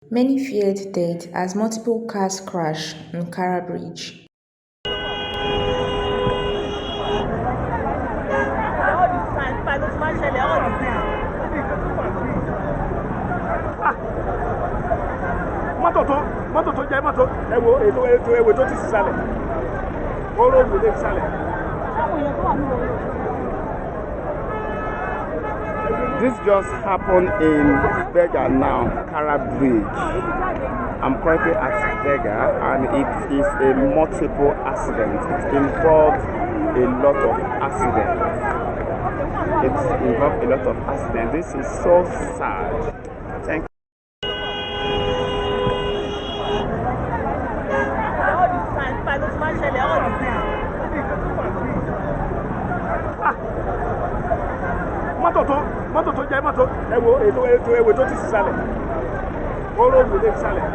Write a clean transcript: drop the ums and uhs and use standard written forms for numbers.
Many feared dead as multiple cars crash on Kara Bridge. All the time, nípa ló ti máa ń ṣẹlẹ̀ all the time. Mọ́tò tó jẹ́ mọ́tò, ẹ wo ètò ẹwẹ́ tó ti sísàlẹ̀, ó róòlù lé sísàlẹ̀. Ṣáwọn èèyàn tó wà nínú ọ̀rọ̀. This just happened in Berger now, Kara Bridge. I'm currently at Berger and it is a multiple accident. It involved a lot of accidents. It involved a lot of accidents. This is so sad. Thank All the time, nípa ló ti máa ń ṣẹlẹ̀ all the time. Mọ́tò tó jẹ́ mọ́tò, ẹ wo ètò ẹwẹ́ tó ti sísàlẹ̀, ó róòlù lé sísàlẹ̀.